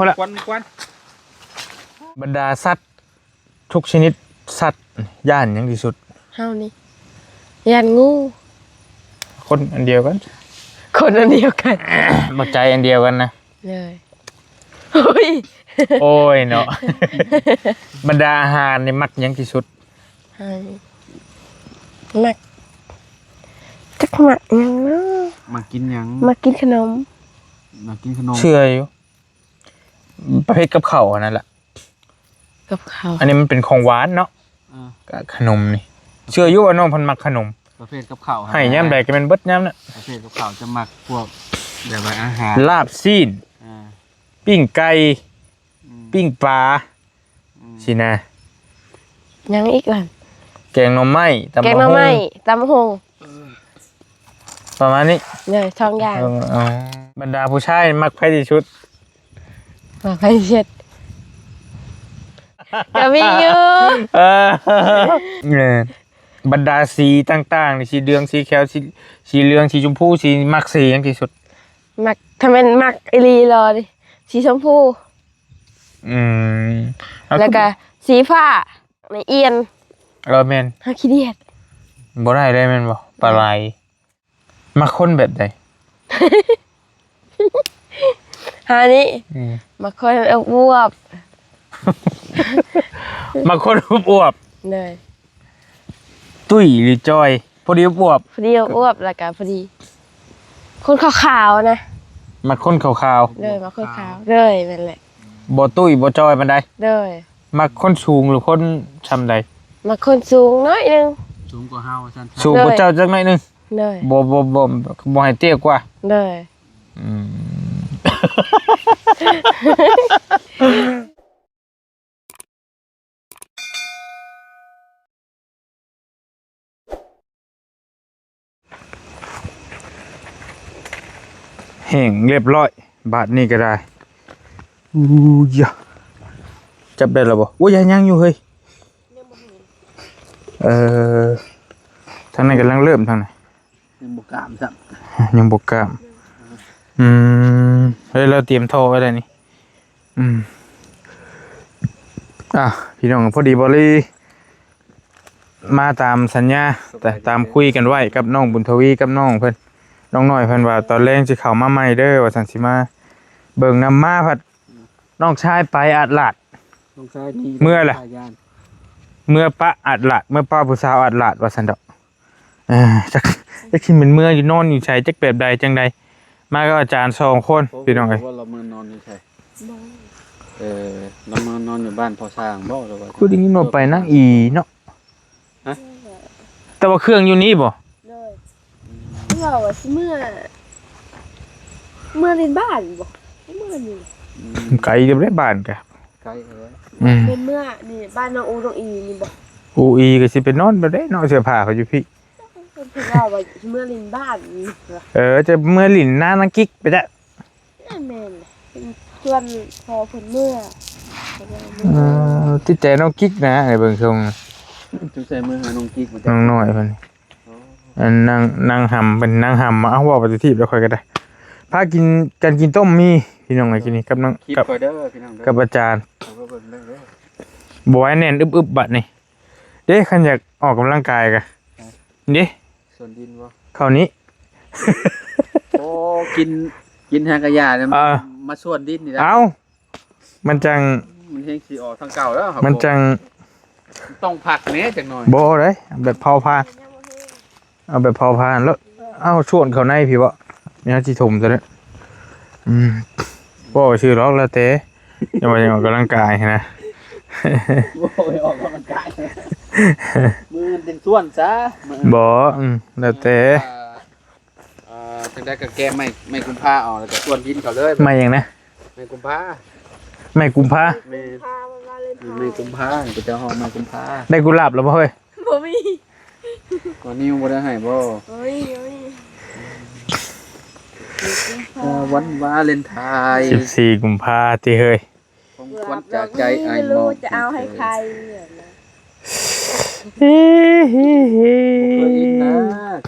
ພຸ້ນລະ ຄວັນ ຄວັນ. ບັນດາສັດທຸກຊະນິດ ສັດຢ້ານຫຍັງທີ່ສຸດ? ເຮົານີ້ຢ້ານງູ. ຄົນອັນດຽວກັນ ຄົນອັນດຽວກັນ ບໍ່ໃຈອັນດຽວກັນນະ. ເລີຍ ໂອ້ຍ ໂອ້ຍເນາະ. ບັນດາອາຫານນີ້ມັກຫຍັງທີ່ສຸດ? ເຮົາມັກ ຈັກມັກຫຍັງເນາະ? ມັກກິນຫຍັງ? ມັກກິນຂະໜົມ. ມັກກິນຂະໜົມ. ເຊື່ອຢູ່ ປະເພດກັບເຂົ້າຫັ້ນນະລະ. ກັບເຂົ້າ ອັນນີ້ມັນເປັນຂອງຫວານເນາະ. ອ່າ ກະຂະໜົມນີ້ ເຊື່ອຢູ່ວ່ານ້ອງເພິ່ນມັກຂະໜົມ. ປະເພດກັບເຂົ້າ ໃຫ້ຍາມໃດກະແມ່ນເບິດຍາມນັ້ນ. ປະເພດກັບເຂົ້າຈະມັກພວກແບບວ່າອາຫານ ລາບຊີ້ນ ອ່າ ປີ້ງໄກ່ ອືມ ປີ້ງປາ ອືມ ຊີ້ນະ. ຫຍັງອີກລະ? ແກງໜໍ່ໄມ້ ຕຳ ແກງໜໍ່ໄມ້ ບັກຫຸ່ງ ຕຳບັກຫຸ່ງ ປະມານນີ້. ເລີຍ ສອງຢ່າງ. ເອີ ເອົາ ບັນດາຜູ້ຊາຍມັກໃຜທີ່ສຸດ? ມັກໃຜທີ່ສຸດ? ກະມີຢູ່ ເອີ ບັນດາສີຕ່າງໆນີ້ ສີເຫຼືອງ ສີຂຽວ ສີ ສີເຫຼືອງ ສີຊົມພູ ສີ ມັກສີຫຍັງທີ່ສຸດ? ມັກ ຖ້າແມ່ນມັກອີ່ຫຼີເລີຍ ສີຊົມພູ. ອືມ ແລ້ວກະສີຟ້າ ນີ້ອຽນ. ເອີ ແມ່ນ ເຮົາຂີ້ດຽດ ບໍ່ໄດ້ເລີຍແມ່ນບໍ່? ປາໄຫຼ. ມັກຄົນແບບໃດ? ຫານີ້ ອືມ ມັກຄົນອວບໆ. ມັກຄົນອວບໆ. ໂດຍ. ຕຸ້ຍຫຼືຈ່ອຍ? ພໍດີອວບ. ພໍດີອວບ ແລ້ວກະພໍດີ ຄົນຂາວໆນະ. ມັກຄົນຂາວໆ. ໂດຍ ມັກຄົນຂາວ. ໂດຍ ແມ່ນແຫຼະ. ບໍ່ຕຸ້ຍບໍ່ຈ່ອຍປານໃດ. ໂດຍ. ມັກຄົນສູງຫຼືຄົນຊ່ຳໃດ? ມັກຄົນສູງໜ້ອຍໜຶ່ງ. ສູງກວ່າເຮົາວ່າຊັ້ນ. ສູງກວ່າເຈົ້າຈັກໜ້ອຍໜຶ່ງ. ໂດຍ. ບໍ່ ບໍ່ ບໍ່ ບໍ່ໃຫ້ເຕ້ຍກວ່າ. ໂດຍ. ອືມ. ແຫ້ງຮຽບຮ້ອຍ ບາດນີ້ກະໄດ້. ອູ້ຍ ຈັບໄດ້ແລ້ວບໍ່? ໂອ້ຍ ຍັງຢູ່ເຮີ້ຍ. ເອີ ທາງນັ້ນກຳລັງເລີ່ມ ທາງນັ້ນ ຍັງບໍ່ກາມຊ້ຳ ຍັງບໍ່ກາມ. ອືມ ເຮີ້ຍ ລາວຕຽມທໍ່ໄວ້ແລ້ວນີ້. ອືມ ອ່ະ ພີ່ນ້ອງ ພໍດີບໍລີມາຕາມສັນຍາ ຕາມຄຸຍກັນໄວ້ກັບນ້ອງບຸນທະວີກັບນ້ອງເພິ່ນ ນ້ອງນ້ອຍເພິ່ນວ່າຕອນແລງຊິເຂົ້າມາໃໝ່ເດີ ວ່າຊັ້ນ ຊິມາເບິ່ງນຳ. ມາພັດນ້ອງຊາຍໄປອາດລາດ ນ້ອງຊາຍໜີ ເມືອລະ ເມືອປະອາດລາດ ເມືອປະຜູ້ສາວອາດລາດ ວ່າຊັ້ນດອກ. ເອີ ຈັກ ຈັກຊິແມ່ນເມືອຢູ່ນອນຢູ່ໃສ ຈັກແບບໃດຈັ່ງໃດ. ມາກັບອາຈານສອງຄົນ ໂອ້ ພີ່ນ້ອງເອີຍ. ວ່າລາວມານອນຢູ່ໃສ? ບໍ່ ເອີ ລາວມານອນຢູ່ບ້ານພໍ່ຊ່າງບໍ່ ຫຼືວ່າ? ຄືໄດ້ຍິນວ່າໄປນາງອີເນາະ. ຮະ? ແຕ່ວ່າເຄື່ອງຢູ່ນີ້ບໍ່? ໂດຍ. ເພິ່ນເວົ້າວ່າຊິເມືອ ເມືອຫຼິ້ນບ້ານບໍ່? ເມືອນີ້ ອືມ ໄກເດີ ບ້ານກະ ໄກເອີຍ. ອືມ ເປັນເມືອນີ້ ບ້ານນ້ອງອູ ນ້ອງອີນີ້ບໍ່? ອູອີກະຊິໄປນອນບໍ່ໄດ້ເນາະ ເສື້ອຜ້າເຂົາຢູ່ພີ້. ເພິ່ນວ່າວ່າຊິເມືອຫຼິ້ນບ້ານນີ້. ເອີ ຈະເມືອຫຼິ້ນນານາງກິກໄປແທ້. ແມ່ນແຫຼະ ເປັນຊວນພໍ່ເພິ່ນເມືອ. ເອີ ຕິດໃຈນ້ອງກິກນະ ໃນເບິ່ງຊົງ ສົງໄສເມືອຫານ້ອງກິກ ນ້ອງນ້ອຍເພິ່ນ. ໂອ້ ອັນນາງ ນາງຫຳ ເປັນນາງຫຳ. ເອົາ ເວົ້າໄປແຕ່ທີບແລ້ວ ຂ້ອຍກະໄດ້ ພາກິນ ກັນກິນຕົ້ມມີ ພີ່ນ້ອງເອີຍ. ກິນນີ້ກັບນ້ອງ ຄລິບ ກັບ ຂ້ອຍເດີ ພີ່ນ້ອງເດີ ກັບອາຈານ. ເອົາ ເບິ່ງເດີ ບໍ່ໄຫວແໜ້ນອຶບໆ ບາດນີ້. ເດ້ ຄັນຢາກອອກກຳລັງກາຍກະ ເອີ ເດ້ ສວນດິນບໍ່? ເຂົ້ານີ້. ໂອ້ ກິນ ກິນຫາກະຢາແລ້ວ ເອີ ມາສວນດິນນີ້ລະ. ເອົ້າ ມັນຈັ່ງ ມັນແຮງຊິອອກທາງເກົ່າແລ້ວ ມັນຈັ່ງ ຕ້ອງພັກແດ່ຈັກໜ້ອຍ. ບໍ່ໄດ້ ແບບເຜົາຖ່ານ ເອົາແບບເຜົາຖ່ານໂລດ. ເອົາ ສວນເຂົ້າໃນພີ້ບໍ? ແນວຊິຖົມຊະເດີ. ອືມ ບໍ່ຊື່ດອກ ແລ້ວແຕ່ ຈັ່ງວ່າ ຍັງອອກກຳລັງກາຍຫັ້ນນະ. ບໍ່ໄດ້ອອກກຳລັງກາຍ ມື້ອື່ນຈຶ່ງຊວນຊະ. ບໍ່ ອືມ ແລ້ວແຕ່. ເອີ ຈັ່ງໃດກະແກະໄມ້ ໄມ້ກຸມພາເອົາ ແລ້ວກະຊວນດິນເຂົ້າເລີຍ. ໄມ້ຫຍັງນະ? ໄມ້ກຸມພາ ໄມ້ກຸມພາ. ແມ່ນ ໄມ້ກຸມພາ ເຂົາເຈົ້າຮ້ອງໄມ້ກຸມພາ. ໄດ້ກຸຫຼາບແລ້ວບໍ່ເຮີ້ຍ? ບໍ່ມີ. ບໍ່ນິວບໍ່ໄດ້ໃຫ້ບໍ່? ບໍ່ມີ ບໍ່ມີ. ເອີ ວັນວາເລນທາຍ ສິບສີ່ກຸມພາຕິເຮີ້ຍ. ຂອງຂວັນຈາກໃຈອ້າຍມອບ ຈະເອົາໃຫ້ໃຜ. ເຮີເຮີເຮີ ບໍ່ເຄີຍອິນນະ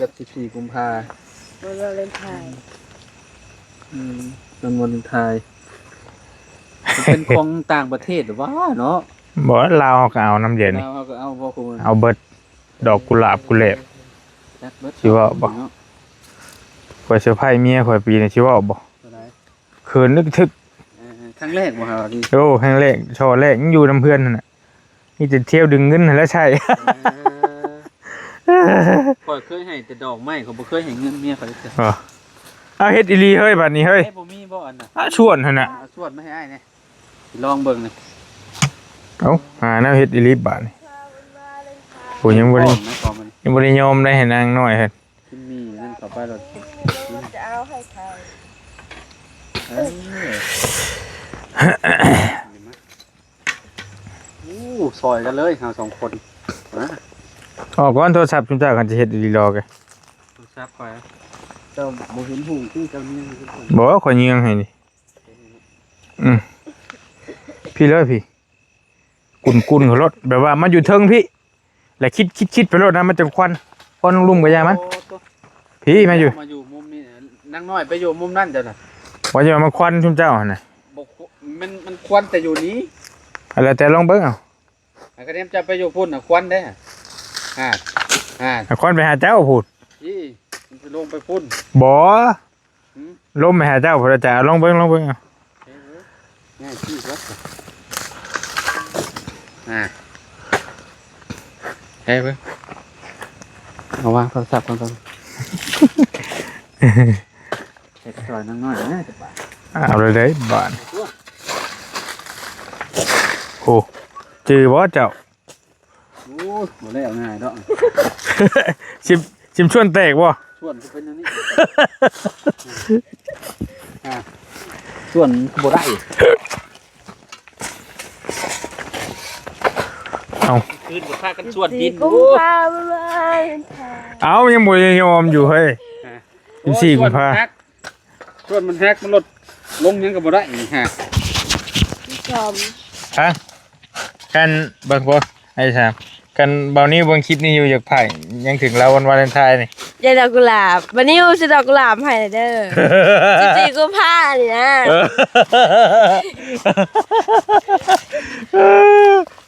ກັບສິບສີ່ກຸມພາ ວັນວາເລນໄທ ອືມ ວັນວາເລນໄທ ມັນເປັນຂອງຕ່າງປະເທດຫວາເນາະ. ບໍ່ ລາວເຮົາກໍເອົານຳດຽວນີ້ ລາວເຮົາກໍເອົາບໍ່ ເອົາເບິດ ດອກກຸຫຼາບກຸແຫຼບ ຈັກເບິດ ຊິເວົ້າບໍ່ ເນາະ ຂ້ອຍເຊີໄພເມຍຂ້ອຍປີນີ້ ຊິເວົ້າບໍ່ ເທົ່າໃດ ເຂີນລຶກທຶກ ເອີ ຄັ້ງແລກບໍ່ຫາວ່າຕິ ໂອ້ ຄັ້ງແລກ ຊ່ອແລກ ຍັງຢູ່ນຳເພື່ອນຫັ້ນນະ ມີແຕ່ທ່ຽວດຶງເງິນຫັ້ນແຫຼະໃຊ້ ເອີ ຂ້ອຍເຄີຍໃຫ້ແຕ່ດອກໄມ້ ຂ້ອຍບໍ່ເຄີຍໃຫ້ເງິນເມຍຂ້ອຍເທື່ອ ເອົາເຮັດອີ່ຫຼີເຮີ້ຍ ບາດນີ້ເຮີ້ຍ ເອີ ບໍ່ມີບໍ່ອັນນະ ອາ ຊວນຫັ້ນນະ ເອົາຊວນມາໃຫ້ອ້າຍແດ່ ຊິລອງເບິ່ງນະ ເອົ້າ ຫາແນວເຮັດອີ່ຫຼີບາດນີ້ ໂອ້ ຍັງບໍ່ໄດ້ ຍັງບໍ່ໄດ້ຍອມໄດ້ໃຫ້ນາງນ້ອຍເພິ່ນ ກິນໝີ່ນັ້ນເຂົ້າໄປໂລດ ຈະເອົາໃຫ້ໃຜ ເອີ ໂອ້ ຊ່ອຍກັນເລີຍເຮົາສອງຄົນ ມາ ອອກກ່ອນໂທລະສັບຊຸມເຈົ້າ ຄັນຈະເຮັດອີ່ຫຼີລໍກະ ໂທລະສັບຂ້ອຍ ເຈົ້າບໍ່ເຫັນຫຸ່ງຄືເຈົ້າຍິງ ບໍ່ ຂ້ອຍຍິງໃຫ້ນີ້ ອືມ ພີ້ເລີຍພີ້ ກຸນໆເຂົາໂລດ ແບບວ່າມັນຢູ່ເທິງພີ້ ແລ້ວຄິດ ຄິດ ຄິດໄປໂລດນະ ມັນຈັ່ງຄວັນ ຄວັນລຸ່ມໆກໍຢ່າມັນ ໂອ້ໂຕ ພີ້ມາຢູ່ ມາຢູ່ມຸມນີ້ ນາງນ້ອຍໄປຢູ່ມຸມນັ້ນເຈົ້ານະ ວ່າຢ່າມາຄວັນຊຸມເຈົ້າຫັ້ນນະ ບໍ່ ມັນ ມັນຄວັນແຕ່ຢູ່ນີ້ ແລ້ວແຕ່ລອງເບິ່ງເອົາ ອັນກະເນມເຈົ້າໄປຢູ່ພຸ້ນນະ ຄວັນເດ້ ຫາ ຫາ ຄວັນໄປຫາເຈົ້າພຸ້ນ ອີ່ ມັນຊິລົງໄປພຸ້ນ ບໍ່ ຫືມ ລົມໄປຫາເຈົ້າພຸ້ນ ຈະເອົາລອງເບິ່ງ ລອງເບິ່ງເອົາ ເອີ ງ່າຍທີ່ສຸດ ອ່າ ເອີ ເບິ່ງ ເອົາວາງໂທລະສັບກ່ອນ ເຮັດຊ່ອຍນາງນ້ອຍແດ່ ເອົາເລີຍເດ້ບາດ ໂອ້ ຈື່ບໍ່ເຈົ້າ ໂອ້ຍ ບໍ່ແລ້ວງ່າຍດອກ ຊິມ ຊິມຊວນແຕກບໍ່ ຊວນຄືເປັນອັນນີ້ ອ່າ ຊວນຄືບໍ່ໄດ້ ເອົ້າ ຄືນກໍພາກັນຊວນດິນ ສິບສີ່ ໂອ້ ກຸມພາ ເອົ້າ ຍັງບໍ່ໄດ້ຍອມຢູ່ເຮີ້ຍ ອ່າ ສິບສີ່ ໂອ້ຍ ກຸມພາ ຊວນມັນຫັກ ຊວນມັນຫັກ ມັນລົດລົງຫຍັງກໍບໍ່ໄດ້ນີ້ຮະ ຊອມ ຮະ ຄັນເບິ່ງບໍ່ ໄອ້ສາມ ຄັນບ່າວນິວເບິ່ງຄລິບນີ້ຢູ່ ຢາກໃຫ້ຫຍັງເຖິງລາວວັນວາເລນທາຍນີ້ ຢາກດອກກຸຫຼາບ ບ່າວນິວຊື້ດອກກຸຫຼາບໃຫ້ເດີ ສິບສີ່ ກຸມພານີ້ນະ ເອີ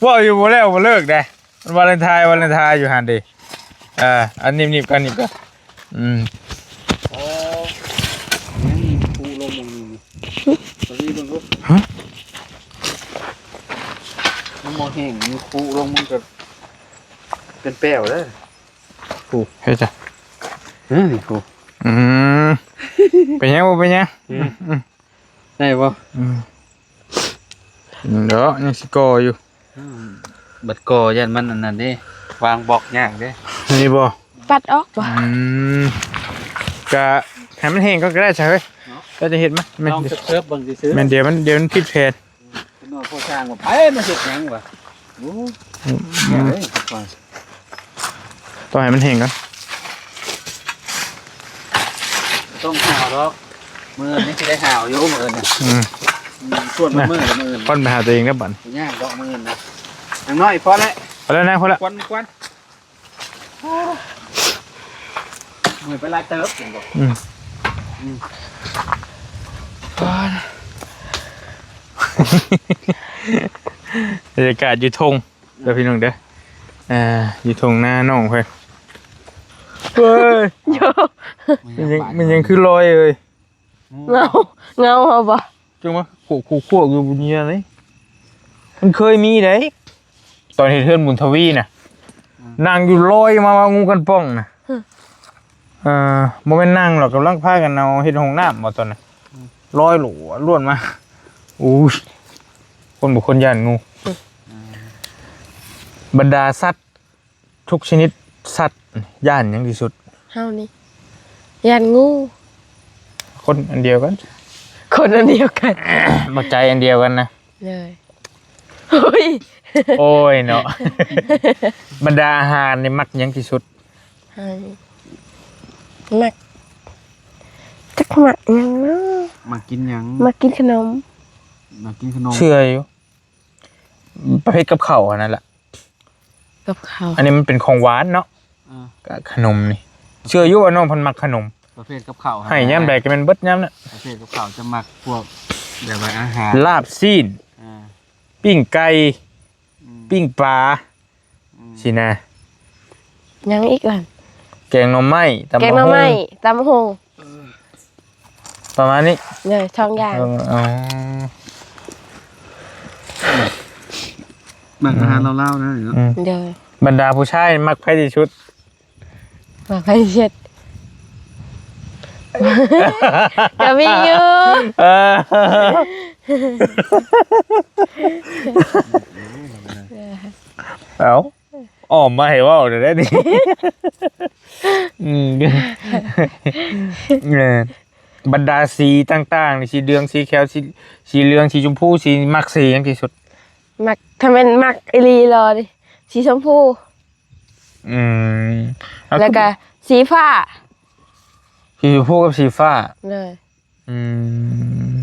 ເວົ້າຢູ່ບໍ່ແລ້ວບໍ່ເລີກເດ້ ວັນວາເລນທາຍ ວາເລນທາຍຢູ່ຫັ້ນເດ້ ເອີ ອັນໜີບໆກັນ ໜີບກັນ ອືມ ອໍ ຍັງມີຄຸລົງມອງນີ້ ຕອນນີ້ເບິ່ງດູ ຮະ ມັນບໍ່ແຫ້ງ ມີຄຸລົງມັນກໍເປັນແປ້ວເດີ ໂອ້ ເຮັດຈ້ະ ເອີ ນີ້ ໂອ້ ອືມ ເປັນຫຍັງບໍ່ເປັນຫຍັງ ອືມ ອືມ ໄດ້ບໍ່ ອືມ ເນາະ ຍັງຊິກໍ່ຢູ່ ອືມ ບັດກໍ່ຢ້ານມັນອັນນັ້ນເດ້ ວາງບລັອກຍາກເດ້ ນີ້ບໍ່ ປັດອອກບໍ່ ອືມ ກະໃຫ້ມັນແຫ້ງກ່ອນກໍໄດ້ຊະເຮີ້ຍ ເນາະ ກໍຈະເຮັດມາ ແມ່ນ ລອງເສີບໆເບິ່ງຊື່ໆ ແມ່ນ ດຽວມັນ ດຽວມັນຜິດແຜນ ເນາະ ພໍ່ຊ່າງວ່າ ໃຜມາເຮັດຫຍັງວະ ໂອ້ ອືມ ເອີຍ ຕ້ອງໃຫ້ມັນແຫ້ງກ່ອນ ຕ້ອງຫາວດອກ ມື້ນີ້ຊິໄດ້ຫາວຢູ່ມື້ອື່ນນະ ອືມ ອືມ ຊວນມື້ອື່ນ ມື້ອື່ນ ຄວັນໄປຫາຕົວເອງແລ້ວບັດ ບໍ່ຍາກດອກມື້ອື່ນນະ ຢ່າງໜ້ອຍພໍແລ້ວ ພໍແລ້ວນະ ພໍແລ້ວ ຄວັນ ຄວັນ ເມື່ອຍໄປຫຼາຍເຕີບ ເຫັນບໍ່ ອືມ ອືມ ບັນຍາກາດຢູ່ທົ່ງ ເດີພີ່ນ້ອງເດີ ອ່າ ຢູ່ທົ່ງນານ້ອງເພິ່ນ ເວີຍ ໂຢ ມັນຍັງ ມັນຍັງຄືລອຍເອີຍ ເງົາ ເງົາເຮົາບໍ່ ຈັ່ງວ່າ ຂວກໆຢູ່ບຸນເຍືອນີ້ ມັນເຄີຍມີເດ້ ຕອນເຮັດເຮືອນບຸນທະວີນະ ອືມ ນັ່ງຢູ່ລອຍມາວ່າງູກັນປ່ອງນະ ຮຶ ເອີ ບໍ່ແມ່ນນັ່ງດອກ ກຳລັງພາກັນເອົາເຮັດຫ້ອງນ້ຳບໍ່ຕອນນັ້ນ ອືມ ລອຍຫຼວດໆມາ ໂອ້ຍ ຄົນບໍ່ຄວນຢ້ານງູ ອືມ ບັນດາສັດ ທຸກຊະນິດສັດຢ້ານຫຍັງທີ່ສຸດ? ເຮົານີ້ຢ້ານງູ. ຄົນອັນດຽວກັນ ຄົນອັນດຽວກັນ ບໍ່ໃຈອັນດຽວກັນນະ. ເລີຍ ໂອ້ຍ ໂອ້ຍເນາະ. ບັນດາອາຫານນີ້ມັກຫຍັງທີ່ສຸດ? ເຮົາມັກ ຈັກມັກຫຍັງເນາະ? ມັກກິນຫຍັງ? ມັກກິນຂະໜົມ. ມັກກິນຂະໜົມ ເຊື່ອຢູ່. ປະເພດກັບເຂົ້າຫັ້ນນະລະ. ກັບເຂົ້າ ອັນນີ້ມັນເປັນຂອງຫວານເນາະ ອ່າ ກະຂະໜົມນີ້ ເຊື່ອຢູ່ວ່ານ້ອງເພິ່ນມັກຂະໜົມ ປະເພດກັບເຂົ້າ ໃຫ້ຍາມໃດກໍແມ່ນເບິດຍາມນັ້ນ ປະເພດກັບເຂົ້າຈະມັກພວກແບບວ່າອາຫານ ລາບຊີ້ນ ອ່າ ປີ້ງໄກ່ ອືມ ປີ້ງປາ ອືມ ຊີ້ນະ ຫຍັງອີກລະ ແກງໜໍ່ໄມ້ ຕຳບັກຫຸ່ງ ແກງໜໍ່ໄມ້ ຕຳບັກຫຸ່ງ ປະມານນີ້ ໂດຍ ສອງຢ່າງ ເອີ ອໍ ມັກອາຫານລາວໆນະເນາະ ອືມ ໂດຍ ບັນດາຜູ້ຊາຍມັກໃຜທີ່ສຸດ? ມັກໃຜທີ່ສຸດ? ກໍມີຢູ່ ເອີ ເອົ້າ ອ້ອມມາໃຫ້ເວົ້າແລ້ວເດ້ນີ້ ອືມ ເອີ ບັນດາສີຕ່າງໆນີ້ ສີເຫຼືອງ ສີຂຽວ ສີ ສີເຫຼືອງ ສີຊົມພູ ສີ ມັກສີຫຍັງທີ່ສຸດ? ມັກ ຖ້າແມ່ນມັກອີ່ຫຼີຫຼໍ່ນີ້ ສີຊົມພູ ອືມ ແລ້ວກໍສີຟ້າ ສີຊົມພູກັບສີຟ້າ ໂດຍ ອືມ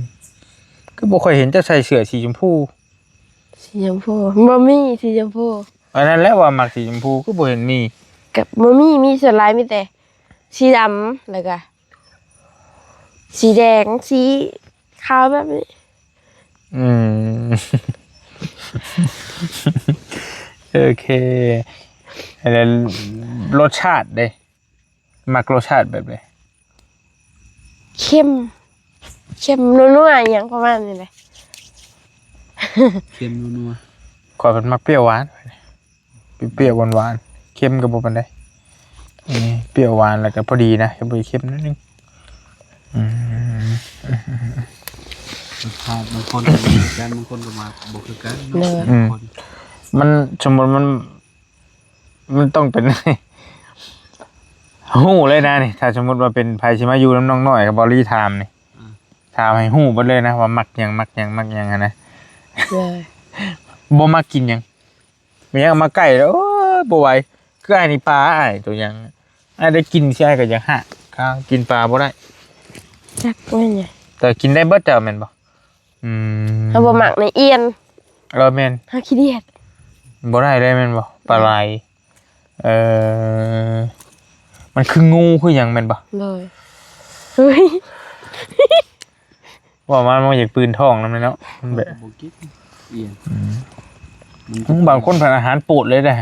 ຄືບໍ່ຄ່ອຍເຫັນເຈົ້າໃສ່ເສື້ອສີຊົມພູ ສີຊົມພູ ບໍ່ມີສີຊົມພູ ອັນນັ້ນແຫຼະວ່າມັກສີຊົມພູ ຄືບໍ່ເຫັນມີ ກໍບໍ່ມີ ມີສ່ວນຫຼາຍມີແຕ່ສີດຳ ແລ້ວກໍສີແດງ ສີຂາວແບບນີ້ ອືມ ໂອເຄ ແລ້ວລົດຊາດເດ້? ມັກລົດຊາດແບບໃດ? ເຄັມ ເຄັມນົວໆ ອີ່ຫຍັງປະມານນີ້ແຫຼະ ເຄັມນົວໆ ຂ້ອຍເປັນມັກປ່ຽວຫວານ ປ່ຽວຫວານໆ ເຄັມກໍບໍ່ປານໃດ ອືມ ປ່ຽວຫວານແລ້ວກໍພໍດີນະ ກໍບໍ່ໄດ້ເຄັມໜ້ອຍໜຶ່ງ ອືມ ລົດຊາດບາງຄົນກໍມັກຄືກັນ ບາງຄົນກໍມັກບໍ່ຄືກັນເນາະ ໂດຍ ອືມ ມັນ ສົມມຸດມັນ ມັນຕ້ອງເປັນ ຮູ້ເລີຍນະນີ້ ຖ້າສົມມຸດວ່າເປັນໃຜຊິມາຢູ່ນຳນ້ອງນ້ອຍກັບເບົາຫຼີຖາມນີ້ ອ່າ ຖາມໃຫ້ຮູ້ເບິດເລີຍນະວ່າມັກຫຍັງ ມັກຫຍັງ ມັກຫຍັງຫັ້ນນະ ໂດຍ ບໍ່ມັກກິນຫຍັງ ມີຫຍັງເອົາມາໃກ້ແລ້ວ ໂອ້ຍ ບໍ່ໄຫວ ຄືອ້າຍນີ້ປາ ອ້າຍຕົວຫຍັງ ອ້າຍໄດ້ກິນຊິອ້າຍກໍຢາກຮາກ ກິນປາບໍ່ໄດ້ ຈັກແມ່ນຫຍັງ ແຕ່ກິນໄດ້ເບິດເຈົ້າແມ່ນບໍ່? ອືມ ເຮົາບໍ່ມັກໃນອຽນ ເອີ ແມ່ນ ເຮົາຂີ້ດຽດ ບໍ່ໄດ້ເລີຍແມ່ນບໍ່? ປາໄຫຼ ເອີ ມັນຄືງູຄືຫຍັງແມ່ນບໍ່? ໂດຍ ເຮີ້ຍ ເວົ້າມາມັນຢາກປືນທ້ອງນຳເນາະ ມັນແບບ ບໍ່ກິນ ອຽນ ອືມ ບາງຄົນພັດອາຫານໂປດເລີຍເດ້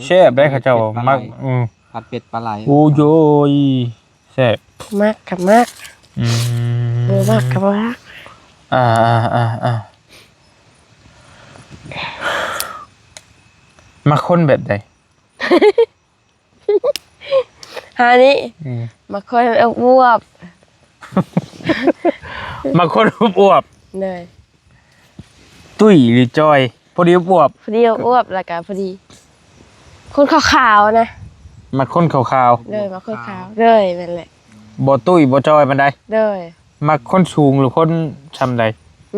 ແຊບເດ້ ແຊບເດ້ ເຂົາເຈົ້າມັກ ເຜັດເປັດປາໄຫຼ ອືມ ຜັດເປັດປາໄຫຼ ໂອ້ໂຍຍ ແຊບ ມັກກໍມັກ ອືມ ບໍ່ມັກກໍບໍ່ຮັກ ອ່າໆໆໆ ມັກຄົນແບບໃດ? ຫານີ້ ອືມ ມັກຄົນອວບໆ ມັກຄົນອວບໆ ໂດຍ ຕຸ້ຍ ຫຼື ຈ່ອຍ? ພໍດີອວບ ພໍດີອວບ ແລ້ວກະພໍດີ ຄົນຂາວໆນະ ມັກຄົນຂາວໆ ໂດຍ ມັກຄົນຂາວ ໂດຍ ແມ່ນແຫຼະ ບໍ່ຕຸ້ຍບໍ່ຈ່ອຍປານໃດ ໂດຍ ມັກຄົນສູງ ຫຼື ຄົນຊ່ຳໃດ?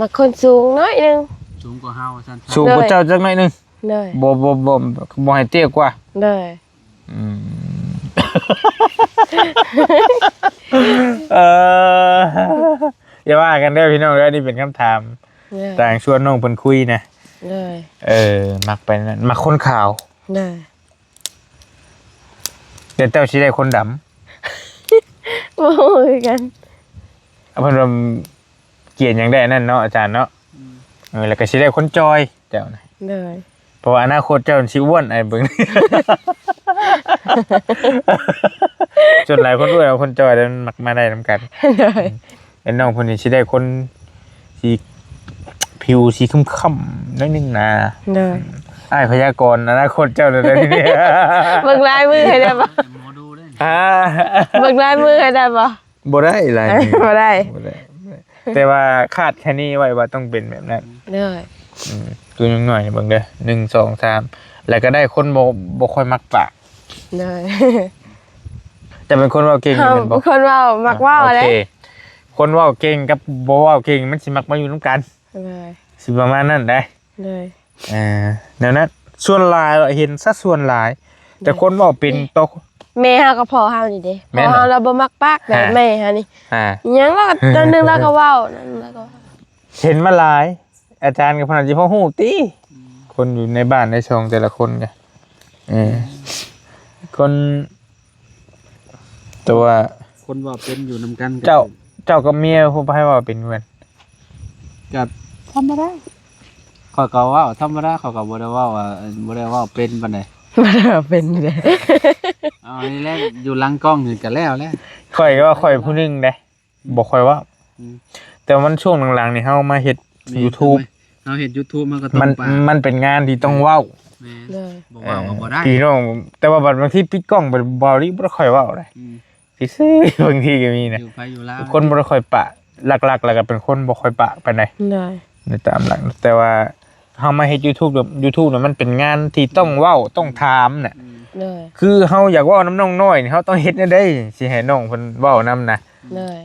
ມັກຄົນສູງໜ້ອຍໜຶ່ງ ສູງກວ່າເຮົາຊັ້ນ ສູງກວ່າເຈົ້າຈັກໜ້ອຍໜຶ່ງ ໂດຍ ບໍ່ ບໍ່ ບໍ່ ບໍ່ໃຫ້ເຕ້ຍກວ່າ ໂດຍ ອືມ ເອີ ຢ່າວ່າກັນເດີພີ່ນ້ອງເດີ ນີ້ເປັນຄຳຖາມ ໂດຍ ຕ່າງຊວນນ້ອງເພິ່ນຄຸຍນະ ໂດຍ ເອີ ມັກໄປນັ້ນ ມັກຄົນຂາວ ໂດຍ ແຕ່ເຈົ້າຊິໄດ້ຄົນດຳ ບໍ່ຮູ້ຄືກັນ ເພິ່ນວ່າ ກຽນຫຍັງໄດ້ອັນນັ້ນເນາະອາຈານເນາະ ອືມ ເອີ ແລ້ວກໍຊິໄດ້ຄົນຈ່ອຍເຈົ້ານະ ໂດຍ ເພາະວ່າອະນາຄົດເຈົ້າຊິອ້ວນ ອ້າຍເບິ່ງ ສ່ວນຫຼາຍຄົນອ້ວນກັບຄົນຈ່ອຍແລ້ວມັນມັກມາໄດ້ນຳກັນ ໂດຍ ອືມ ແລະນ້ອງເພິ່ນນີ້ຊິໄດ້ຄົນທີ່ຜິວສີຄ້ຳໆໜ້ອຍໜຶ່ງນະ ໂດຍ ອ້າຍພະຍາກອນອະນາຄົດເຈົ້າແລ້ວເດີ ເບິ່ງລາຍມືໃຫ້ໄດ້ບໍ່? ໝໍດູເດ້ ຮະ ເບິ່ງລາຍມືໃຫ້ໄດ້ບໍ່? ບໍ່ໄດ້ລາຍມື ບໍ່ໄດ້ ບໍ່ໄດ້ ແຕ່ວ່າຄາດຄະເນໄວ້ວ່າຕ້ອງເປັນແບບນັ້ນ ໂດຍ ອືມ ຄືຍັງໜ້ອຍເບິ່ງເດີ ໜຶ່ງ ສອງ ສາມ ແລ້ວກໍໄດ້ຄົນບໍ່ ບໍ່ຄ່ອຍມັກປາກ ໂດຍ ແຕ່ເປັນຄົນເວົ້າເກັ່ງແມ່ນບໍ່? ເປັນຄົນເວົ້າ ມັກເວົ້າ ອ່ະ ເດ້ ໂອເຄ ຄົນເວົ້າເກັ່ງກັບບໍ່ເວົ້າເກັ່ງມັນຊິມັກມາຢູ່ນຳກັນ ໂດຍ ຊິປະມານນັ້ນໄດ໋ ໂດຍ ເອີ ແນວນັ້ນ ສ່ວນຫຼາຍເຫັນຊະສ່ວນຫຼາຍ ແຕ່ຄົນເວົ້າເປັນຕໍ່ ແມ່ເຮົາກັບພໍ່ເຮົານີ້ເດ້ ແມ່ນ ພໍ່ເຮົາລາວບໍ່ມັກປາກ ແຕ່ ອ່າ ແມ່ເຮົານີ້ ອ່າ ອີ່ຫຍັງລາວກໍ ຕອນໜຶ່ງລາວກໍເວົ້າ ນັ້ນລາວກໍເວົ້າ ເຫັນມາຫຼາຍ ອາຈານກໍພະນັນຊິພໍຮູ້ຕິ ອືມ ຄົນຢູ່ໃນບ້ານໃນຊ່ອງແຕ່ລະຄົນກໍ ເອີ ຄົນ ແຕ່ວ່າ ຄົນເວົ້າເປັນຢູ່ນຳກັນ ເຈົ້າ ເຈົ້າກັບເມຍຜູ້ໃຜເວົ້າເປັນເພິ່ນ? ກໍທຳມະດາ ຂ້ອຍກໍເວົ້າທຳມະດາ ຂ້ອຍກໍບໍ່ໄດ້ເວົ້າວ່າ ບໍ່ໄດ້ເວົ້າເປັນປານໃດ ບໍ່ໄດ້ເວົ້າເປັນເດ້. ເອົານີ້ແຫຼະ ຢູ່ຫຼັງກ້ອງນີ້ກໍແລ້ວແຫຼະ. ຂ້ອຍວ່າຂ້ອຍຜູ້ໜຶ່ງເດ້ ບໍ່ຄ່ອຍເວົ້າ ອືມ ແຕ່ວ່າມັນຊ່ວງຫຼັງໆນີ້ເຮົາມາເຮັດ ແມ່ນ YouTube ເຮົາເຮັດ YouTube ມັນກໍຕ້ອງ ມັນ ປາກ ມັນເປັນງານທີ່ຕ້ອງເວົ້າ ແມ່ນ ໂດຍ ບໍ່ເວົ້າກໍບໍ່ໄດ້ ເອີ ພີ່ນ້ອງ. ແຕ່ວ່າບັດບາງທີປິດກ້ອງໄປ ເວົ້ານີ້ບໍ່ໄດ້ຄ່ອຍເວົ້າເດ້ ອືມ ຊື່ໆ ບາງທີກໍມີນະ ຢູ່ໄປຢູ່ລາວ ຄົນບໍ່ໄດ້ຄ່ອຍປະ ຫຼັກໆ ແລ້ວກໍເປັນຄົນບໍ່ຄ່ອຍປະປານໃດ ໂດຍ ໃນຕາມຫຼັກ. ແຕ່ວ່າເຮົາມາເຮັດ YouTube ແບບ YouTube ນະ ມັນເປັນງານທີ່ຕ້ອງເວົ້າ ຕ້ອງຖາມນະ ອືມ ໂດຍ ຄືເຮົາຢາກເວົ້ານຳນ້ອງນ້ອຍນີ້ ເຮົາຕ້ອງເຮັດແນວໃດ ຊິໃຫ້ນ້ອງເພິ່ນເວົ້ານຳນະ ໂດຍ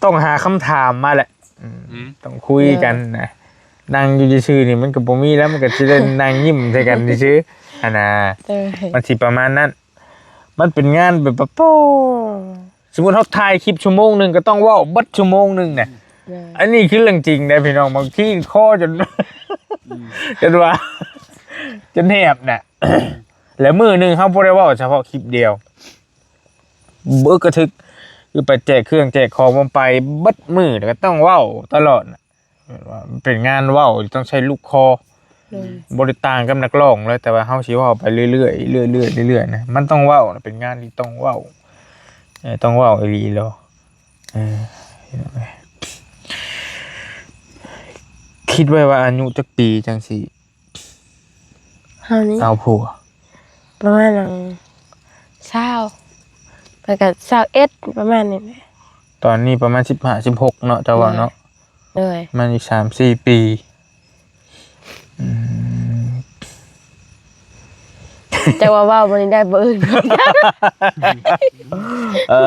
ຕ້ອງຫາຄຳຖາມມາແຫຼະ ອືມ ອືມ ຕ້ອງຄຸຍກັນນະ ໂດຍ ນັ່ງຢູ່ຊື່ໆນີ້ມັນກໍບໍ່ມີແລ້ວ ມັນກໍຊິໄດ້ນັ່ງຍິ້ມໃສ່ກັນຊື່ໆ ຫັ້ນນະ ໂດຍ ມັນຊິປະມານນັ້ນ. ມັນເປັນງານແບບວ່າ ໂອ້ ສົມມຸດເຮົາຖ່າຍຄລິບຊົ່ວໂມງໜຶ່ງ ກໍຕ້ອງເວົ້າເບິດຊົ່ວໂມງໜຶ່ງນະ ໂດຍ ອັນນີ້ຄືເລື່ອງຈິງເດ້ພີ່ນ້ອງ. ບາງທີຄໍຈົນ ອືມ ຈົນວ່າ ຈົນແຫບນະ ແລ້ວມື້ໜຶ່ງເຮົາບໍ່ໄດ້ເວົ້າສະເພາະຄລິບດຽວ ບຶກກະທຶກ ຄືໄປແຈກເຄື່ອງແຈກຂອງ ມັນໄປເບິດມື້ ແລ້ວກໍຕ້ອງເວົ້າຕະຫຼອດນະ ແບບວ່າເປັນງານເວົ້າທີ່ຕ້ອງໃຊ້ລູກຄໍ ໂດຍ ບໍ່ໄດ້ຕ່າງກັບນັກຮ້ອງເລີຍ ແຕ່ວ່າເຮົາຊິເວົ້າໄປເລື້ອຍໆ ເລື້ອຍໆ ເລື້ອຍໆນະ ມັນຕ້ອງເວົ້ານະ ເປັນງານທີ່ຕ້ອງເວົ້າ ເອີ ຕ້ອງເວົ້າອີ່ຫຼີໂລ ເອີ ພີ່ນ້ອງເອີຍ ຄິດໄວ້ວ່າອາຍຸຈັກປີຈັ່ງຊິ ເຮົານີ້ ເອົາຜົວ ປະມານອັນ ຊາວ ແລ້ວກໍຊາວເອັດ ປະມານນີ້ແຫຼະ. ຕອນນີ້ປະມານສິບຫ້າ ສິບຫົກເນາະ ເຈົ້າເວົ້າເນາະ ໂດຍ ໂດຍ ປະມານອີກສາມສີ່ປີ ອືມ ແຕ່ວ່າເວົ້າບໍ່ໄດ້ ບໍ່ອື່ນ ເອີ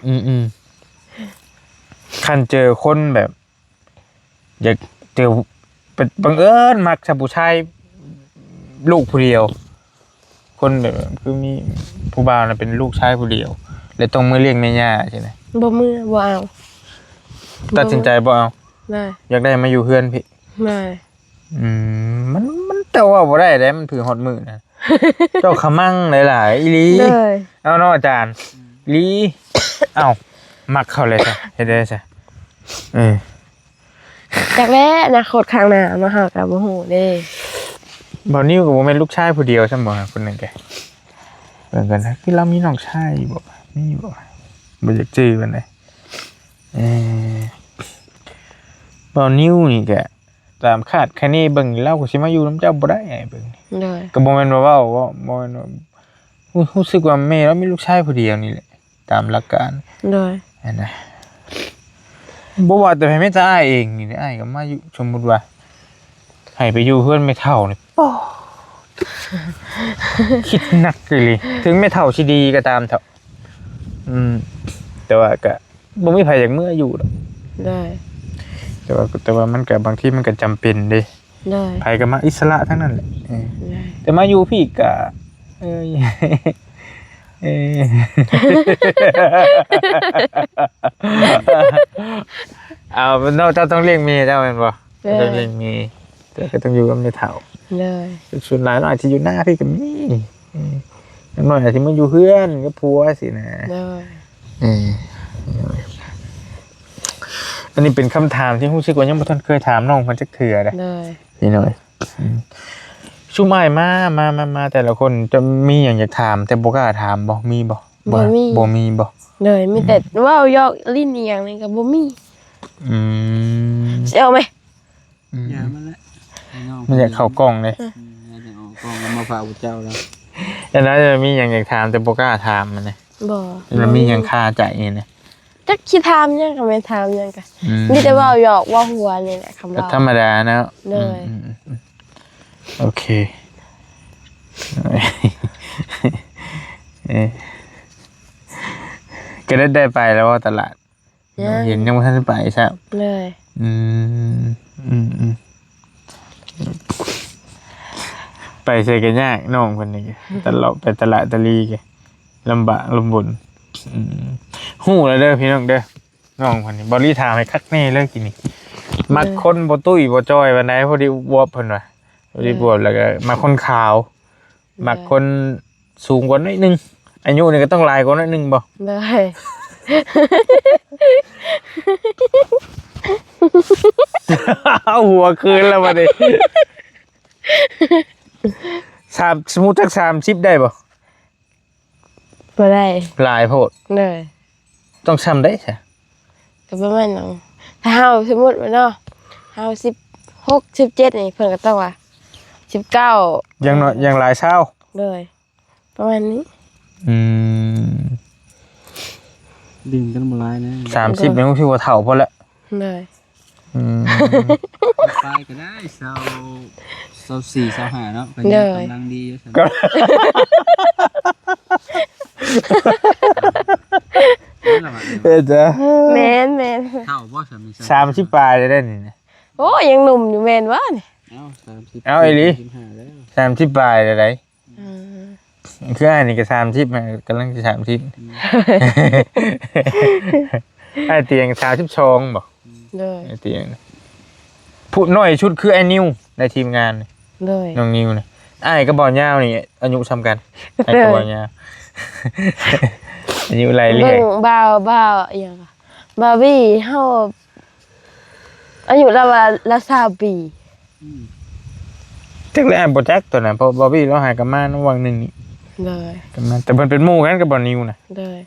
ອືມໆ ຄັນເຈີຄົນແບບ ຢາກເຈີ ບັງເອີນມັກຊະຜູ້ຊາຍລູກຜູ້ດຽວ ຄົນແບບ ຄືມີຜູ້ບ່າວນະເປັນລູກຊາຍຜູ້ດຽວ ແລະຕ້ອງເມືອລ້ຽງແມ່ຍ່າຊີ້ນະ ບໍ່ເມືອ ບໍ່ເອົາ ຕັດສິນໃຈບໍ່ເອົາ ໂດຍ ຢາກໄດ້ມາຢູ່ເຮືອນພີ້ ໂດຍ ອືມ ມັນ ມັນເຈົ້າເວົ້າບໍ່ໄດ້ເດ້ ມັນຖືຮອດມື້ນະ ເຈົ້າຂະມັງຫຼາຍໆ ອີ່ຫຼີ ໂດຍ ເອົາເນາະອາຈານ ອີ່ຫຼີ ເອົ້າ ມັກເຂົາແລ້ວຊະ ເຮັດໄດ້ຊະ ເອີ ຈັກແຫຼະ ອະນາຄົດຂ້າງໜ້າເນາະ ເຮົາກໍບໍ່ຮູ້ເດ້. ບ່າວນິວກໍບໍ່ແມ່ນລູກຊາຍຜູ້ດຽວຊ້ຳບໍ່ ຄົນນັ້ນກະ ເບິ່ງກັນນະ ຄືລາວມີນ້ອງຊາຍຢູ່ບໍ່ ມີຢູ່ບໍ່ ບໍ່ຢາກຈື່ປານໃດ. ເອີ ບ່າວນິວນີ້ກະ ຕາມຄາດຄະເນເບິ່ງ ລາວກໍຊິມາຢູ່ນຳເຈົ້າບໍ່ໄດ້ ອ້າຍເບິ່ງນີ້ ໂດຍ ກໍບໍ່ແມ່ນວ່າເວົ້າ ບໍ່ ບໍ່ແມ່ນວ່າ ຮູ້ ຮູ້ສຶກວ່າແມ່ລາວມີລູກຊາຍຜູ້ດຽວນີ້ແຫຼະ ຕາມຫຼັກການ ໂດຍ ຫັ້ນນະ ບໍ່ວ່າແຕ່ໃຜ ແມ້ແຕ່ອ້າຍເອງນີ້ ອ້າຍກໍມາຢູ່ ສົມມຸດວ່າໃຫ້ໄປຢູ່ເຮືອນແມ່ເຖົ້ານີ້ ໂອ້ ຄິດໜັກອີ່ຫຼີ ເຖິງແມ່ເຖົ້າຊິດີກໍຕາມເຖາະ ອືມ ແຕ່ວ່າກໍ ບໍ່ມີໃຜຢາກເມືອຢູ່ດອກ ໂດຍ ແຕ່ວ່າ ແຕ່ວ່າມັນກໍ ບາງທີມັນກໍຈຳເປັນເດ້ ໂດຍ ໃຜກໍມັກອິດສະຫຼະທັງນັ້ນແຫຼະ ເອີ ໂດຍ ແຕ່ມາຢູ່ພີ້ກໍ ເອີ ເອີ ເອົາ ເນາະ ເຈົ້າຕ້ອງລ້ຽງແມ່ເຈົ້າແມ່ນບໍ່? ໂດຍ ເຈົ້າຕ້ອງລ້ຽງແມ່ ເຈົ້າກໍຕ້ອງຢູ່ກັບແມ່ເຖົ້າ ໂດຍ ສ່ວນຫຼາຍເນາະ ອາດຊິຢູ່ນາພີ້ກໍມີ ເອີ ຢ່າງໜ້ອຍອາດຊິມາຢູ່ເຮືອນກັບຜົວຊີ້ນະ ໂດຍ ເອີ ອັນນີ້ເປັນຄຳຖາມທີ່ຮູ້ສຶກວ່າຍັງບໍ່ທັນເຄີຍຖາມນ້ອງເພິ່ນຈັກເທື່ອເດ້ ໂດຍ ພີ່ນ້ອງ ອືມ ຊຸມອ້າຍມາ ມາ ມາ ມາແຕ່ລະຄົນ ຈະມີຫຍັງຢາກຖາມແຕ່ບໍ່ກ້າຖາມບໍ່? ມີບໍ່? ບໍ່ມີ ບໍ່ມີບໍ່? ໂດຍ ມີແຕ່ ອືມ ເວົ້າຢອກຫຼິ້ນອີ່ຫຍັງນີ້ກໍບໍ່ມີ ອືມ ຊິເອົາໄໝ? ອືມ ຢ່າມາແຫຼະ ນ້ອງ ມັນຢາກເຂົ້າກ້ອງເດ້ ອືມ ຢາກອອກກ້ອງ ເອົາມາຝາກພວກເຈົ້າແລ້ວ ແລ້ວນະ ມີຫຍັງຢາກຖາມແຕ່ບໍ່ກ້າຖາມຫັ້ນນະ ບໍ່ ແລ້ວມີຫຍັງຄາໃຈນີ້ນະ ຈັກຊິຖາມຫຍັງກໍແມ່ນຖາມຫຍັງກໍ ອືມ ມີແຕ່ເວົ້າຢອກເວົ້າຫົວນີ້ແຫຼະ ຄຳເວົ້າ ກໍທຳມະດາເນາະ ໂດຍ ອືມ ອືມ ອືມ ໂອເຄ ເອີ ກໍໄດ້ ໄດ້ໄປແລ້ວບໍ່ຕະຫຼາດ? ຍັງ ເຫັນຍັງບໍ່ທັນໄປຊ້ຳ ເລີຍ ອືມ ອືມ ອືມ ໄປໃສກໍຍາກ ນ້ອງເພິ່ນນີ້ ຕະຫຼອດໄປຕະຫຼາດຕະລີກໍລຳບາກລຳບົນ ອືມ ຮູ້ແລ້ວເດີພີ່ນ້ອງເດີ ນ້ອງເພິ່ນນີ້ ບໍ່ລີຖາມໃຫ້ຄັກແນ່ເລີຍກີ້ນີ້ ມັກ ເອີ ຄົນບໍ່ຕຸ້ຍບໍ່ຈ່ອຍປານໃດ ພໍດີອວບເພິ່ນວ່າ ບໍ່ໄດ້ບວບ ແລ້ວກໍມັກຄົນຂາວ ໂດຍ ມັກຄົນສູງກວ່າໜ້ອຍໜຶ່ງ ອາຍຸນີ້ກໍຕ້ອງຫຼາຍກວ່າໜ້ອຍໜຶ່ງບໍ່? ໂດຍ ເອົາຫົວຄືນແລ້ວບັດນີ້ ສາມ ສົມມຸດຈັກສາມສິບໄດ້ບໍ່? ບໍ່ໄດ້ ຫຼາຍໂພດ ໂດຍ ຕ້ອງຊ່ຳໃດຊະ? ກໍປະມານນັ້ນ ຖ້າເຮົາສົມມຸດວ່າເນາະ ເຮົາສິບຫົກ ສິບເຈັດນີ້ ເພິ່ນກໍຕ້ອງວ່າສິບເກົ້າ ຢ່າງໜ້ອຍ ຢ່າງຫຼາຍຊາວ ໂດຍ ປະມານນີ້ ອືມ ດຶງກັນບໍ່ຫຼາຍນະ ສາມສິບ ໂດຍ ຍັງຖືວ່າເຖົ້າພໍແລ້ວ ໂດຍ ອືມ ປາຍກໍໄດ້ ຊາວ ຊາວສີ່ ຊາວຫ້າເນາະ ກໍຍັງ ໂດຍ ກຳລັງດີຢູ່ຊັ້ນ ເອີ ເອີ ເອີ ແມ່ນໆ ເຖົ້າບໍ່ ສາມສິບ ສາມສິບປາຍໄດ້ນີ້ນະ ໂອ້ ຍັງໜຸ່ມຢູ່ແມ່ນບໍ່ນີ້? ເອົ້າ ສາມສິບ ເອົ້າ ອີ່ຫຼີ ສາມສິບປາຍໄດ້ ອືມ ຄືອ້າຍນີ້ກໍສາມສິບ ກຳລັງຈະສາມສິບ ອືມ ອ້າຍຕຽງສາມສິບສອງບໍ່? ອືມ ໂດຍ ອ້າຍຕຽງ ຜູ້ນ້ອຍສຸດຄືອ້າຍນິວໃນທີມງານນີ້ ໂດຍ ນ້ອງນິວນະ ອ້າຍກັບບ່າວຍາວນີ້ອາຍຸສ່ຳກັນ ໂດຍ ອ້າຍກັບບ່າວຍາວ ອາຍຸໄລ່ເລື່ອຍ ເບິ່ງບ່າວ ບ່າວ ອີຫຍັງ ບ່າວວີ ເຮົາ ອາຍຸລາວວ່າລາວຊາວປີ ອືມ ຈັກແລ້ວ ອ້າຍບໍ່ຈັກຕອນນັ້ນ ເພາະບອບບີລາວຫາກະມານຳວັງໜຶ່ງນີ້ ໂດຍ ກະມາ ແຕ່ເພິ່ນເປັນໝູ່ກັນກັບບ່າວນິວນະ ໂດຍ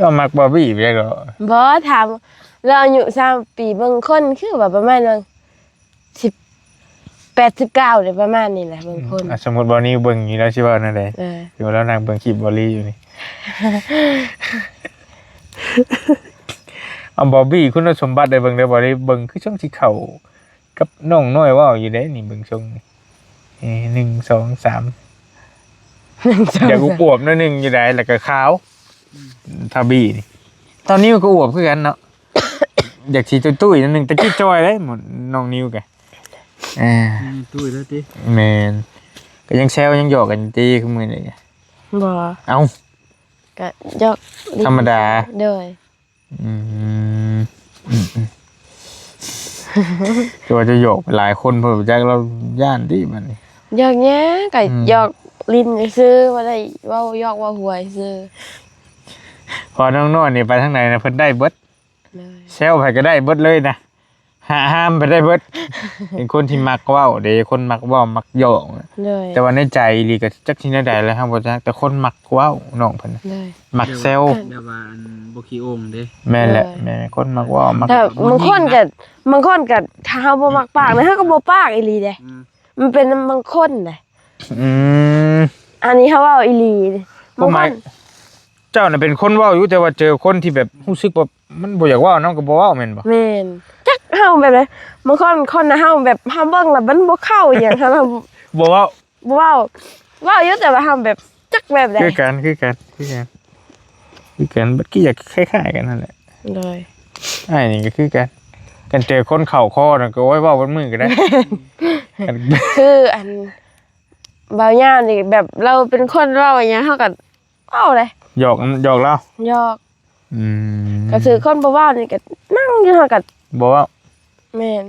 ລາວມັກບອບບີໄປຈັກດອກ ບໍ່ ຖາມລາວອາຍຸຊາວປີ ບາງຄົນຄືວ່າປະມານວ່າສິບແປດ ສິບເກົ້າ ນີ້ ປະມານນີ້ແຫຼະ ບາງຄົນ ອືມ ອ່ະ ສົມມຸດບ່າວນິວເບິ່ງຢູ່ ລາວຊິເວົ້າແນວໃດ? ເອີ ຄືວ່າລາວນັ່ງເບິ່ງຄລິບບ່າວລີຢູ່ນີ້ ເອົາບອບບີຄຸນສົມບັດໄດ້ເບິ່ງເດີ ບ່າວລີເບິ່ງຄືຊ່ວງຊິເຂົ້າ ກັບນ້ອງນ້ອຍເວົ້າຢູ່ເດ້ນີ້ ເບິ່ງຊົງນີ້ ເອີ ໜຶ່ງ ສອງ ສາມ ໜຶ່ງ ສອງ ຢາກອວບໆໜ້ອຍໜຶ່ງຢູ່ໃດ ແລ້ວກໍຂາວ ອືມ ທາບີນີ້ ຕອນນີ້ມັນກໍອວບຄືກັນເນາະ ຢາກຊິຕຸ້ຍໆໜ້ອຍໜຶ່ງ ແຕ່ກີ້ຈ່ອຍເດ້ ນ້ອງນິວກະ ເອີ ຕຸ້ຍແລ້ວຕິ ແມ່ນ ກໍຍັງແຊວຍັງຫຍອກກັນຕິ ຄືມື້ນີ້ ບໍ່ ເອົ້າ ກໍຫຍອກ ທຳມະດາ ໂດຍ ອືມ ອືມ ອືມ ແຕ່ວ່າຈະຫຍອກໄປຫຼາຍຄົນ ເພິ່ນບໍ່ຈັກລາວຢ້ານຕິບັດນີ້ ຫຍອກຫຍັງ ກໍ ອືມ ຫຍອກຫຼິ້ນຊື່ໆ ບໍ່ໄດ້ເວົ້າຫຍອກເວົ້າຫົວຊື່ ເພາະນ້ອງນ້ອຍນີ້ໄປທາງໃດນະ ເພິ່ນໄດ້ເບິດ ໂດຍ ແຊວໃຜກໍໄດ້ເບິດເລີຍນະ ຫາຫ້າມໄປໄດ້ເບິດ ເປັນຄົນທີ່ມັກເວົ້າເດ້ ຄົນມັກເວົ້າມັກຫຍອກ ໂດຍ ແຕ່ວ່າໃນໃຈອີ່ຫຼີກໍຈັກຊິແນວໃດແຫຼະ ເຮົາບໍ່ຈັກ ແຕ່ຄົນມັກເວົ້ານ້ອງເພິ່ນ ໂດຍ ມັກແຊວ ແບບວ່າອັນບໍ່ຂີ້ອົ່ງເດ້ ແມ່ນແຫຼະ ໂດຍ ແມ່ນ ຄົນມັກເວົ້າມັກ ແຕ່ບາງຄົນກໍ ບາງຄົນກໍ ຖ້າເຮົາບໍ່ມັກປາກນະ ເຮົາກໍບໍ່ປາກອີ່ຫຼີເດ້ ອືມ ມັນເປັນນຳບາງຄົນເດ້ ອືມ ອັນນີ້ເຮົາເວົ້າອີ່ຫຼີ ບາງຄົນ ເຈົ້ານະເປັນຄົນເວົ້າຢູ່ ແຕ່ວ່າເຈີຄົນທີ່ແບບຮູ້ສຶກວ່າມັນບໍ່ຢາກເວົ້ານຳກໍບໍ່ເວົ້າແມ່ນບໍ່? ແມ່ນ ຈັກເຮົາແບບໃດ ບາງຄົນ ຄົນນະເຮົາແບບ ເຮົາເບິ່ງແລ້ວມັນບໍ່ເຂົ້າອີ່ຫຍັງ ເຮົາ ເຮົາບໍ່ເວົ້າ ບໍ່ເວົ້າ ເວົ້າຢູ່ ແຕ່ວ່າເຮົາແບບຈັກແບບໃດ ຄືກັນ ຄືກັນ ຄືກັນ ຄືກັນ ມັນກໍຢາກຄ້າຍໆກັນຫັ້ນແຫຼະ ໂດຍ ອ້າຍນີ້ກໍຄືກັນ ຄັນເຈີຄົນເຂົ້າຄໍນະກໍ ໂອ້ຍ ເວົ້າເບິດມື້ກໍໄດ້ ຄືອັນ ບ່າວຍາວນີ້ແບບລາວເປັນຄົນເວົ້າອີ່ຫຍັງເຮົາກໍເວົ້າເດ້ ຫຍອກ ຫຍອກລາວ ຫຍອກ ອືມ ກໍຄືຄົນບໍ່ເວົ້ານີ້ກໍນັ່ງຢູ່ເຮົາກໍບໍ່ເວົ້າ ແມ່ນ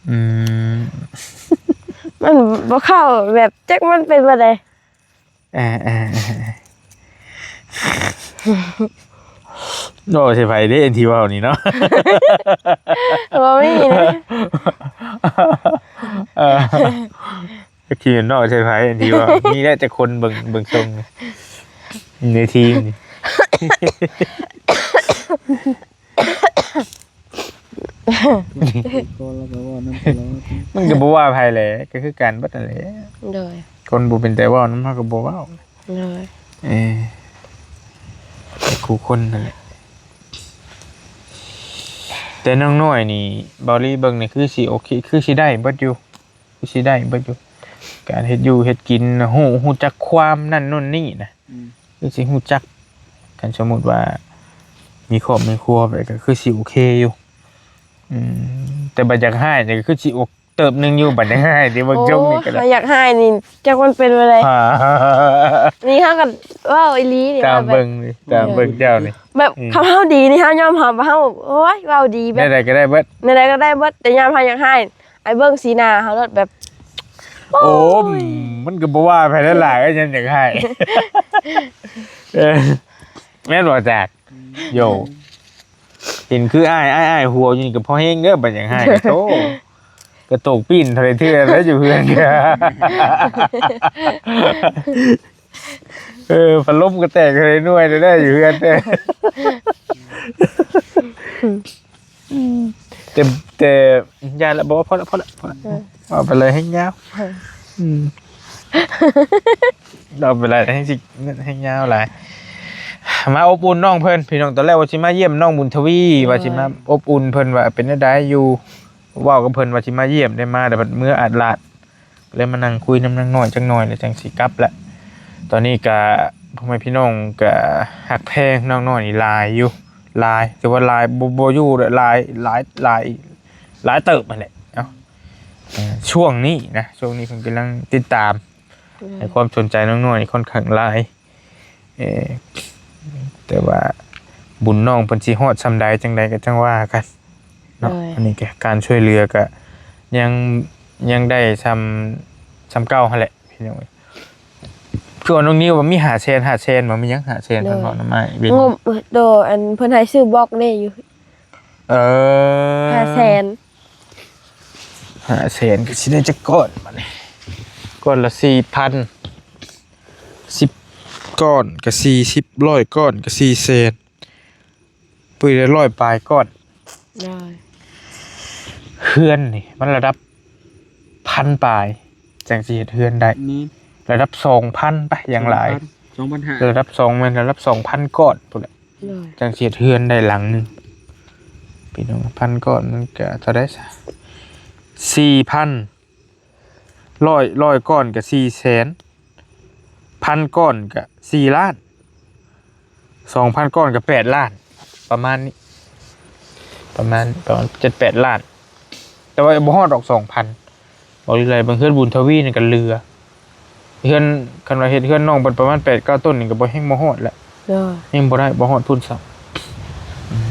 ອືມ ມັນບໍ່ເຂົ້າ ແບບຈັກມັນເປັນແບບໃດ ເອີ ເອີ ເອີ ເວົ້າໃສ່ໃຜເດ້ທີ່ເວົ້ານີ້ເນາະ ບໍ່ມີນະ ເອີ ຈັກຊິເວົ້າໃສ່ໃຜອັນທີ່ວ່າ ມີແຫຼະຈັກຄົນເບິ່ງ ເບິ່ງຊົງໃນທີມນີ້ ກໍລາວກໍເວົ້ານຳຕະຫຼອດ ມັນກໍບໍ່ວ່າໃຜແຫຼະ ກໍຄືກັນເບິດນັ້ນແຫຼະ ໂດຍ ຄົນບໍ່ເປັນໃຈເວົ້ານຳເຮົາກໍບໍ່ເວົ້າ ໂດຍ ເອີ ແຕ່ຄູ່ຄົນນັ້ນແຫຼະ ແຕ່ນ້ອງນ້ອຍນີ້ ເບົາລີເບິ່ງນີ້ຄືຊິໂອເຄ ຄືຊິໄດ້ເບິດຢູ່ ຄືຊິໄດ້ເບິດຢູ່ ການເຮັດຢູ່ເຮັດກິນ ຮູ້ ຮູ້ຈັກຄວາມນັ້ນໂນ່ນນີ້ນະ ອືມ ຄືຊິຮູ້ຈັກ ຄັນສົມມຸດວ່າມີຄອບມີຄົວໄປກໍຄືຊິໂອເຄຢູ່ ອືມ ແຕ່ບັດຢາກຮ້າຍນີ້ກໍຄືຊິອົກເຕີບໜຶ່ງຢູ່ ບັດຢາກຮ້າຍນີ້ເບິ່ງ ໂອ້ ຊົງນີ້ກໍໄດ້ ຢາກຮ້າຍນີ້ຈັກມັນເປັນແນວໃດ ນີ້ເຮົາກໍເວົ້າອີ່ຫຼີນີ້ ຕາມເບິ່ງນີ້ ຕາມເບິ່ງເຈົ້ານີ້ ແບບ ອືມ ຄັນເຮົາດີນີ້ເຮົາຍອມຮັບວ່າເຮົາ ໂອ້ຍ ເວົ້າດີແບບ ແນວໃດກໍໄດ້ເບິດ ແນວໃດກໍໄດ້ເບິດ ແຕ່ຍາມເຮົາຢາກຮ້າຍ ອ້າຍເບິ່ງສີໜ້າເຮົາໂລດແບບ ໂອ້ ໂອ້ຍ ມັນກໍບໍ່ວ່າໃຜຫຼາຍໆ ກໍຍັງຢາກໃຫ້ ເອີ ແມ່ນບໍ່ຈັກ? ໂຢ ເຫັນຄືອ້າຍ ອ້າຍ ອ້າຍຫົວຢູ່ນີ້ກໍພໍແຮງເດີ ບັດຢາກໃຫ້ ໂທ້ ກະໂຕກປີ້ນເທົ່າໃດເທື່ອແລ້ວຢູ່ເຮືອນ ເອີ ພັດລົມກໍແຕກເທົ່າໃດໜ່ວຍແລ້ວ ໄດ້ຢູ່ເຮືອນແທ້ ແຕ່ ແຕ່ຢ່າລະ ບໍ່ ພໍລະ ພໍລະ ພໍລະ ເອີ ເວົ້າໄປເລີຍແຮງຍາວ ເອີ ອືມ ເວົ້າໄປເລີຍແຮງຊິ ແຮງຍາວຫຼາຍ ມາອົບອຸ່ນນ້ອງເພິ່ນ ພີ່ນ້ອງ ຕອນແລກວ່າຊິມາຢ້ຽມນ້ອງບຸນທະວີ ເອີ ວ່າຊິມາອົບອຸ່ນເພິ່ນວ່າເປັນແນວໃດຢູ່ ເວົ້າກັບເພິ່ນວ່າຊິມາຢ້ຽມ ໄດ້ມາແຕ່ບັດເມືອອາດລາດ ເລີຍມານັ່ງຄຸຍນຳນາງນ້ອຍຈັກໜ່ອຍ ແລ້ວຈັ່ງຊິກັບແຫຼະ. ຕອນນີ້ກະ ພໍ່ແມ່ພີ່ນ້ອງກະຮັກແພງນ້ອງນ້ອຍນີ້ຫຼາຍຢູ່ ຫຼາຍ ຖືວ່າຫຼາຍ ບໍ່ ບໍ່ຢູ່ແຫຼະ ຫຼາຍ ຫຼາຍ ຫຼາຍ ຫຼາຍເຕີບຫັ້ນແຫຼະເນາະ. ເອີ ຊ່ວງນີ້ນະ ຊ່ວງນີ້ເພິ່ນກຳລັງຕິດຕາມ ອືມ ໃຫ້ຄວາມສົນໃຈນ້ອງນ້ອຍນີ້ຄ່ອນຂ້າງຫຼາຍ. ເອີ ແຕ່ວ່າບຸນນ້ອງເພິ່ນຊິຮອດສ່ຳໃດຈັ່ງໃດກໍຈັ່ງວ່າກັນເນາະ. ໂດຍ ອັນນີ້ກໍການຊ່ວຍເຫຼືອກໍຍັງ ຍັງໄດ້ສ່ຳ ສ່ຳເກົ່າຫັ້ນແຫຼະ ພີ່ນ້ອງເອີຍ. ຄືວ່ານ້ອງນິວວ່າມີຫ້າແສນ ຫ້າແສນບໍ່? ມີຫຍັງຫ້າແສນ? ໂດຍ ເພິ່ນເວົ້ານຳອ້າຍເວັນ ງົບ ໂດຍ ອັນເພິ່ນໃຫ້ຊື້ບລັອກເດ້ຢູ່ ເອີ ຫ້າແສນ ຫ້າແສນກໍຊິໄດ້ຈັກກ້ອນບັດນີ້? ກ້ອນລະສີ່ພັນ ສິບກ້ອນກໍສີ່ສິບ ຮ້ອຍກ້ອນກໍສີ່ແສນ ປຸ້ຍໄດ້ຮ້ອຍປາຍກ້ອນ. ໂດຍ ເຮືອນນີ້ມັນລະດັບພັນປາຍ ຈັ່ງຊິເຮັດເຮືອນໄດ້ ນີ້ລະດັບສອງພັນໄປຢ່າງຫຼາຍ ສອງພັນ ສອງພັນຫ້າ ລະດັບສອງ ແມ່ນລະດັບສອງພັນກ້ອນພຸ້ນແຫຼະ. ໂດຍ ຈັ່ງຊິເຮັດເຮືອນໄດ້ຫຼັງໜຶ່ງ ພີ່ນ້ອງ ພັນກ້ອນມັນກະເທົ່າໃດຊະ? ສີ່ພັນ ຮ້ອຍ ຮ້ອຍກ້ອນກະສີ່ແສນ ພັນກ້ອນກະສີ່ລ້ານ ສອງພັນກ້ອນກະແປດລ້ານ ປະມານນີ້ ປະມານ ປະມານເຈັດແປດລ້ານ ແຕ່ວ່າບໍ່ຮອດດອກສອງພັນ. ເວົ້າອີ່ຫຼີ ບາງເຮືອນບຸນທະວີນີ້ກໍເຫຼືອ ເຮືອນ ຄັນວ່າເຮັດເຮືອນນ້ອງເພິ່ນປະມານແປດເກົ້າຕົ້ນນີ້ກໍບໍ່ ແຮ່ງບໍ່ຮອດແຫຼະ ໂດຍ ແຮ່ງບໍ່ໄດ້ ບໍ່ຮອດພຸ້ນຊ້ຳ. ອືມ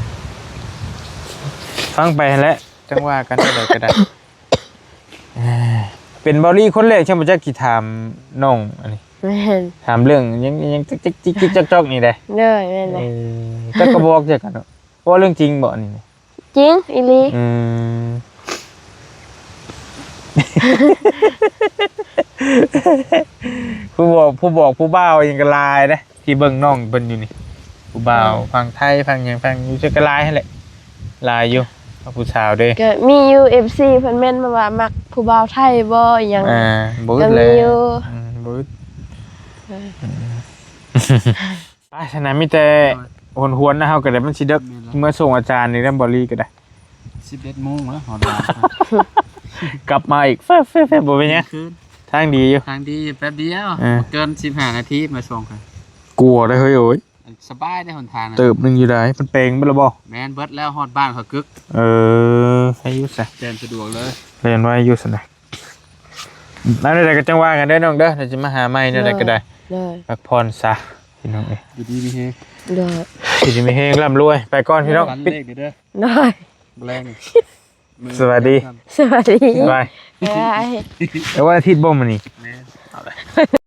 ຟັງໄປຫັ້ນແຫຼະ ຈັ່ງວ່າກັນ ແນວໃດກໍໄດ້. ເປັນບໍ່ລີຄົນແລກ ຊັ້ນບໍ່ຈັກຊິຖາມນ້ອງອັນນີ້ ແມ່ນ ຖາມເລື່ອງຫຍັງ ຫຍັງຈິກໆຈອກໆນີ້ເດ້. ໂດຍ ແມ່ນແຫຼະ ເອີ ຈັກກໍບອກຈັກກັນເນາະ. ເວົ້າເລື່ອງຈິງບໍ່ອັນນີ້? ຈິງອີ່ຫຼີ. ອືມ ຜູ້ບອກ ຜູ້ບອກຜູ້ບ່າວຫຍັງກໍຫຼາຍເດ້ ທີ່ເບິ່ງນ້ອງເພິ່ນຢູ່ນີ້ ຜູ້ບ່າວ ເອີ ຝັ່ງໄທ ຝັ່ງຫຍັງ ຝັ່ງຢູ່ເຊີຍງລາຍຫັ້ນແຫຼະ ຫຼາຍຢູ່ ຜູ້ສາວເດ້. ກໍມີຢູ່ ເອັຟຊີ ເພິ່ນເມັ້ນມາວ່າມັກຜູ້ບ່າວໄທບໍ່ ອີ່ຫຍັງ ອ່າ ບໍ່ອຶດ ກໍມີ ແຫຼະ ຢູ່ ອືມ ບໍ່ອຶດ ເອີ ອືມ. ໄປຊັ້ນນະ ມີແຕ່ ໂດຍ ຫວນໆນະ ເຮົາກໍໄດ້ ມັນຊິເດິກ ແມ່ນລະ ເມືອສົ່ງອາຈານນີ້ນຳ ບໍລີກໍໄດ້ ສິບເອັດໂມງແລ້ວຮອດບ້ານ ກັບມາອີກ ແຟບໆໆ ບໍ່ເປັນຫຍັງ ທາງດີຢູ່ ທາງດີຢູ່ ແປັບດຽວ ເອີ ບໍ່ເກີນສິບຫ້ານາທີມາສົ່ງ. ກົວໄດ໋ເຮີ້ຍ ໂອ້ຍ ສະບາຍເດ້ຫົນທາງນະ ເຕີບໜຶ່ງຢູ່ໃດ໋ ມັນແປງເບິດແລ້ວບໍ່? ແມ່ນ ເບິດແລ້ວ ຮອດບ້ານຂ້ອຍກຶກ. ເອີ ໃຫ້ຢູ່ຊະ ແລ່ນສະດວກເລີຍ ແລ່ນໄວຢູ່ຊັ້ນນະ. ອັນໃດກໍຈັ່ງວ່າກັນເດີນ້ອງເດີ ດຽວຊິມາຫາໃໝ່ແນວໃດກໍໄດ້ ໂດຍ ພັກຜ່ອນຊະພີ່ນ້ອງເອີຍ ຢູ່ດີມີແຮງ ໂດຍ ຢູ່ດີມີແຮງ ລ່ຳລວຍ ໄປກ່ອນພີ່ນ້ອງ ຝັນເລກເດີ ໂດຍ ແລງ ສະບາຍດີ ສະບາຍດີ ບາຍ ບາຍ ເອົາວັນອາທິດບໍ່ມື້ນີ້? ແມ່ນ ເອົາເລີຍ.